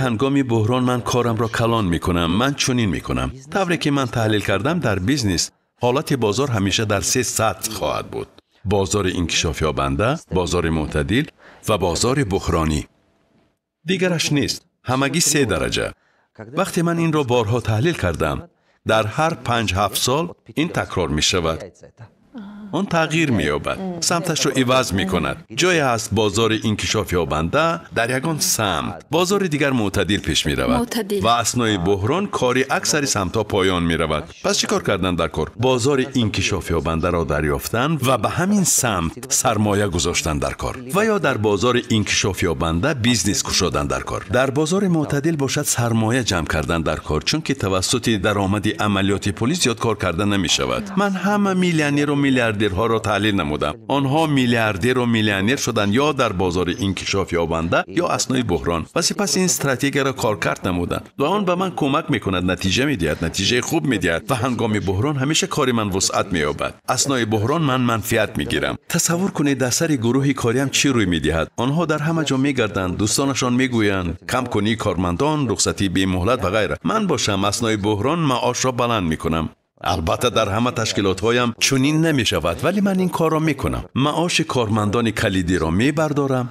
Ҳангоми буҳрон ман корамро калон мекунам. Ман чунин мекунам. Тавре ки ман таҳлил кардам, дар бизнес ҳолати бозор ҳамеша дар се сатҳ хоҳад буд: бозори инкишофёбанда, бозори мӯътадил ва бозори буҳронӣ. Дигараш нест. Ҳамагӣ се дараҷа. Вақте ман инро борҳо таҳлил кардам, дар ҳар 5-7 сол ин такрор мешавад. Он тағйир меёбад, самташро иваз мекунад. Ҷое ҳаст бозори инкишофёбанда дар ягон самт, бозори дигар мӯътадил пеш меравад ва аснои буҳрон кори аксари самтҳо поён меравад. Пас чӣ кор кардан дар кор? Бозори инкишофёбандаро дарёфтан ва ба ҳамин самт сармоя гузоштан дар кор ва ё дар бозори инкишофёбанда бизнес кушодан дар кор. Дар бозори мӯътадил бошад сармоя ҷамъ кардан дар кор, чунки тавассути даромади амалиёти пулӣ зиёд кор карда намешавад. Ман ҳама миллионеру миллиардерҳоро таҳлил намудам. Онҳо миллиардеру миллионер шуданд ё дар бозори инкишофёбанда ё аснои буҳрон ва сипас ин стратегияро коркард намуданд ва он ба ман кӯмак мекунад, натиҷа медиҳад, натиҷаи хуб медиҳад ва ҳангоми буҳрон ҳамеша кори ман вусъат меёбад. Аснои буҳрон ман манфиат мегирам. Тасаввур кунед, дар сари гурӯҳи кориам чӣ рӯй медиҳад. Онҳо дар ҳама ҷо мегарданд, дӯстонашон мегӯянд камкунии кормандон, рухсатии бемуҳлат ва ғайра. Ман бошам аснои буҳрон маошро баланд мекунам. Албатта дар ҳама ташкилотҳоям чунин намешавад, вале ман ин корро мекунам. Маоши кормандони калидиро мебардорам.